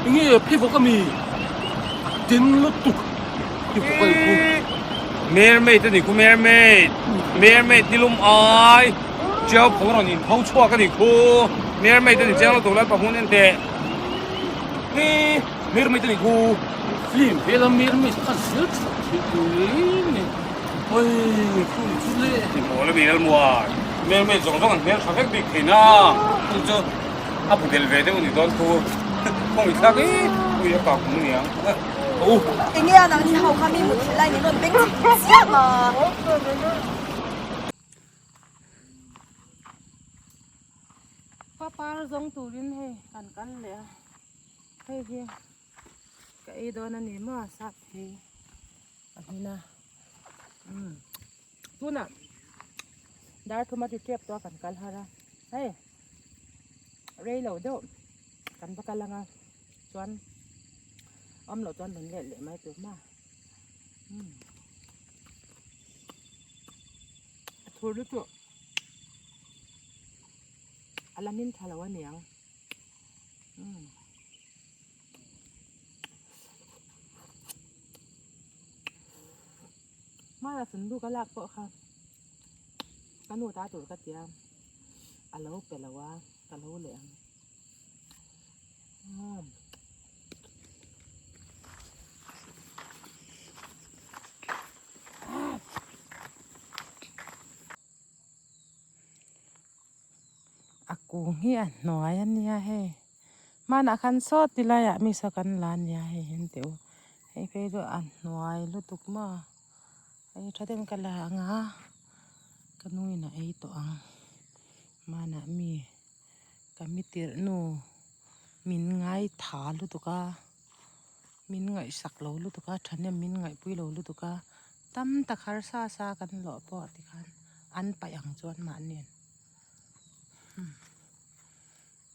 Enge pheikhawk ami den lutuk i vawk a ni khu. Mermaid a ni khu mermaid mermaid nilum ai chiau phung rawn in pho chhuak a ni khu mermaid a ni chiang lutuk lalpa hmun en teh he mermaid a ni khu film vela mermaid khan zel chhuak thei tur reng e oi khu ni chu le ni mawl a mi lalmuan mermaid zawng zawng an hmel tha vek bik thei na chu chu A bu del ve deuh a ni dawn thu kawng i thlak i ui a kak kum aniang a u. Enge a nang ni ho kha mi mutthilh lai min rawn beng chik chiam a. Papar zawng turin hei kan kal leh a, hei hi ka ei dawn a ni maw sap hi a hmin a umm tunah dar thum a ti tep tawh a kan kal har a hei. Rei lo deuh kan va kal anga chuan awm loh chuan rawn let leh mai tur ma umm a thur lutuk a la min tha lo aniang umm. Hmana sanduk a lak pawh kha ka nu ta tur ka tia a lo pe lo a ka lo leh ang umm. A kung hi a hnuai a nia hei hmanah khan saw ti laiah mi saw kan la ania hei hian teh u hei phei chu a hnuai lutuk maw hei tha deuhin ka la ang a ka nuin a ei tawh ang hmanah mi ka mi tirh nu min ngai tha lutuk a min ngaihsak lo lutuk a thahnem min ngaihpui lo lutuk a tam tak harsa sa kan lawh pawh tikhan an paih ang chuan mahni an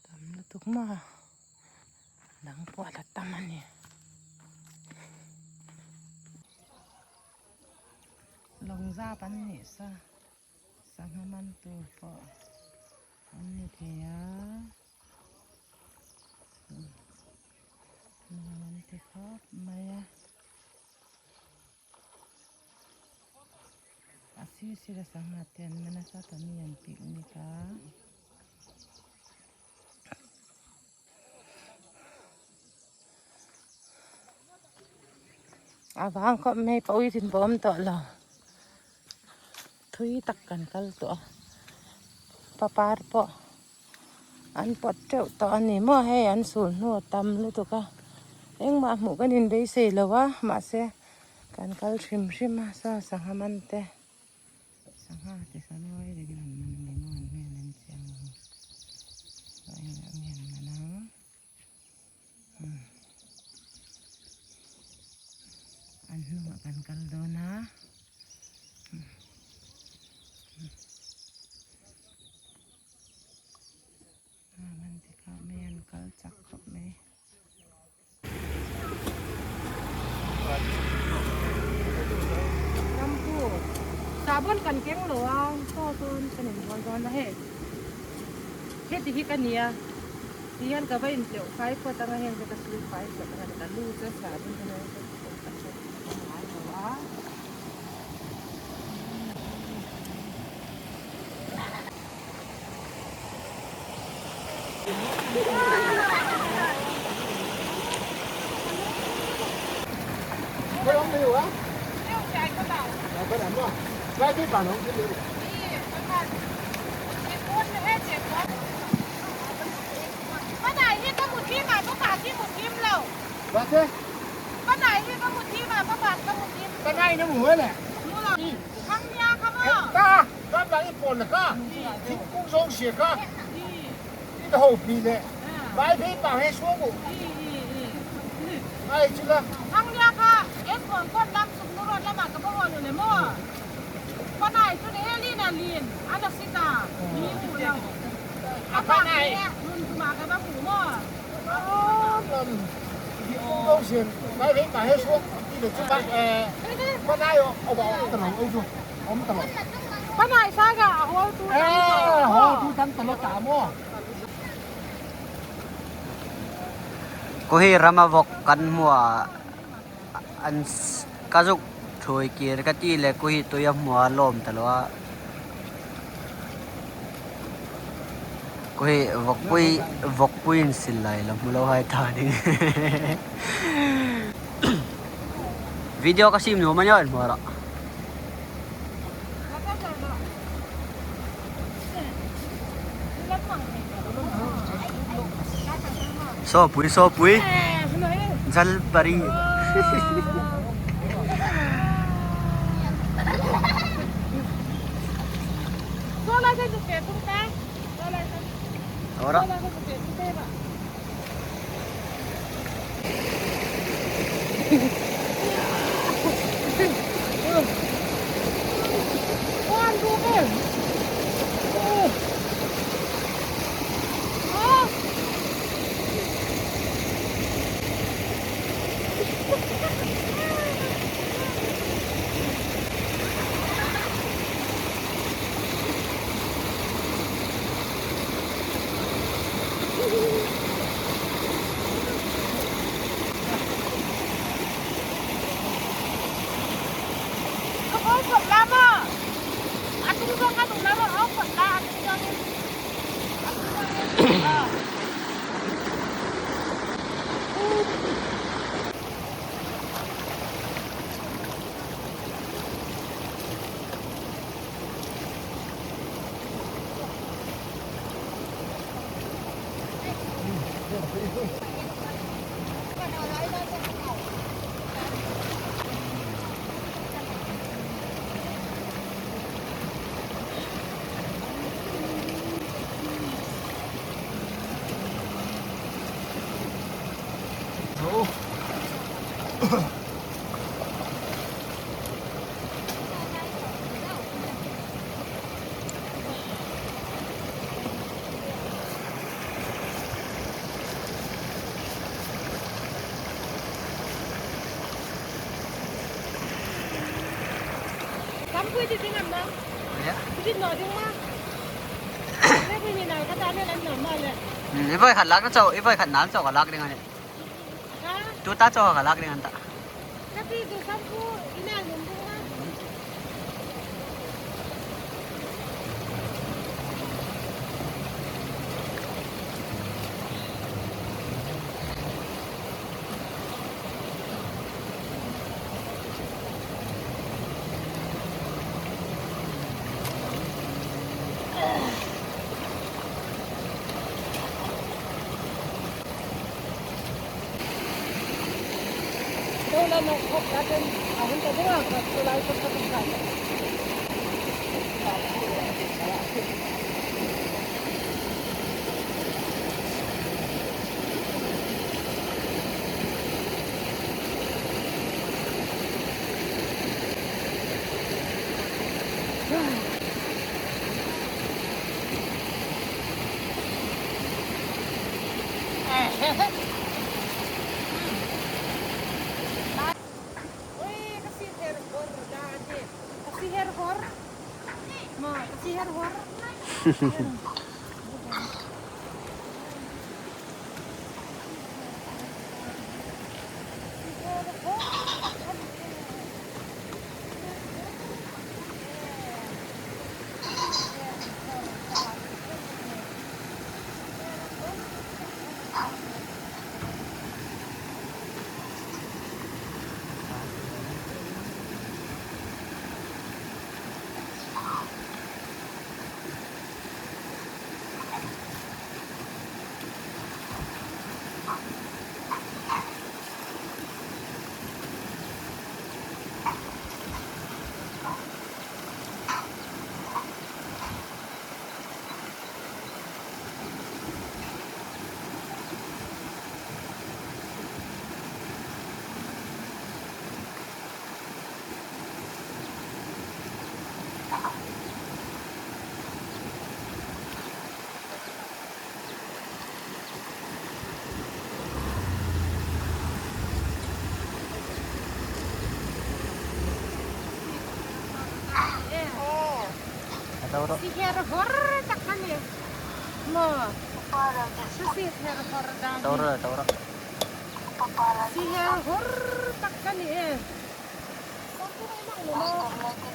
Tam lutuk maw dang pawh a la tam a ni. Lawng zap an nih sa sangha man tur pawh an ni thei a nuam an ti khawp mai a. A sir sir a sangha te an man a sawtah mi an picnic a. A vang khawp mai pawh ui thin pawh a awm tawh lo thui tak kan kal tawh a papar pawh an pawt teuh tawh a ni maw hei an sul hnu a tam lutuk a engmah hmuh kan inbeisei lo a mahse kan kal hrim hrim a saw sangha man te sangha te sawn ngawi rengin an man a ni maw an hmel an chiang lo saw engah nge an man ang umm an hnungah kan kal dawn a. Man ti khawp mai an kal chak khawp mai. Lampu sahbawn kan keng lo a saw chuan kan inbual dawn a hei heti hi ka nia ti hian ka va intleuh fai phawt anga heng te ka sul fai phawt anga ka lu chu sahbawn te nen ka hre ngai lo a. Ku hi rama vawk kan hmu a an ka zuk thui kir ka ti leh ku hi tui a hmu a lawm ta lo a ku hi vawkpui vawkpui in silai la hmu lo hai ta ding video ka sim nuam a nia in hmu rawh. Sawpui sawpui Jalpari Ora. I voi khat lak na cho i voi khat nan cho ka lak ding ani tu ta cho ka lak ding an ta Sihel hawr tak ka ni e.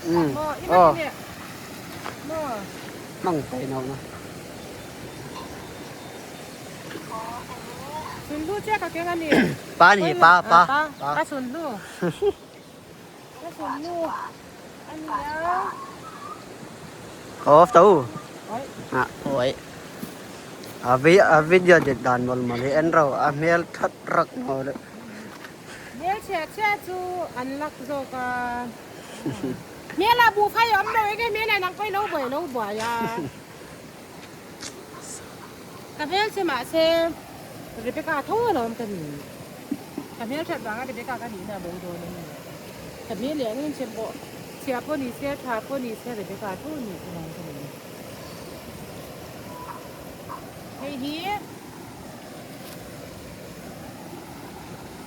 Um aw hmang thei no na. Sunhlu chiah ka keng a ni. Pa ni pa pa pa. Ka sunhlu. Ka sunhlu a nia. Off tho. Ah oi. A vi a video dit dan mawlh mawlh hi en rau a hmel that rak maw le. Hmel chhia chhia chu an lak zawk a. Hmel ah buhfai a awm lo enge hmel ah nang pawh i lo buai lo buai a. Ka hmel che mahse Rebecca tho alawm ka ni. Ka hmel that vanga Rebecca ka nihna a bo dawn a ni. Ka hmel leh angin che pawh chhia pawh ni se tha pawh ni se Rebecca tho a ni alawm ka ni. Hei hi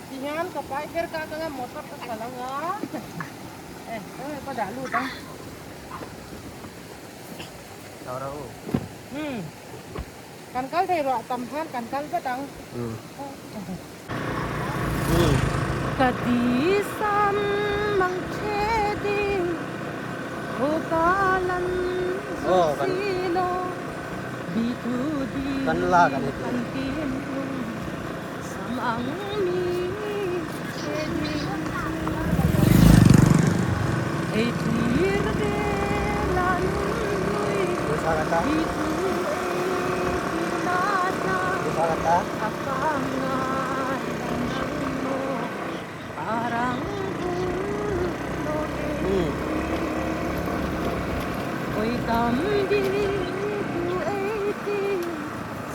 tihian ka pai ber ka atanga motor ka kal anga e enge ka dah lut ang. Hmm kan kal thei ruah tam khan kan kal vat ang. Ka ti sam mang the ding Aw ka lan zu si lo Bi tu di kan tim tlung Sam ang mi the ding chu Ei thlir ve lan lui Bi tu ei tir na hna A pangngai la nang maw Parang bul lo ei Oi tam bi tu ei ti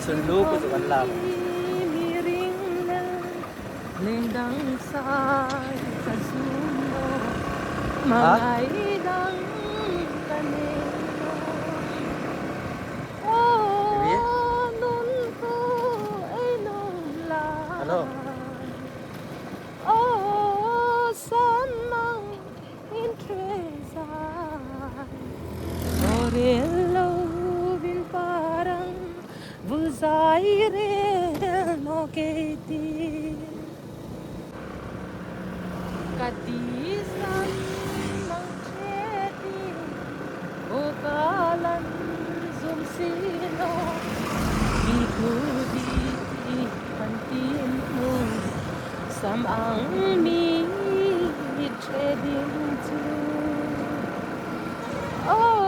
Sunlu ku chu kan lak. Mi ring lel leng dang sai ka zum lo Mangai dang ka nei lo Aw nun ku ei num lai Aw san mang in tre zai Aw rel lo vin parang vul zai rel maw kei ti Ka ti san mang tre ti Aw ka lan zum si lo Mi thu di kan tin hnu Sam ang mi tre ding chu Aw.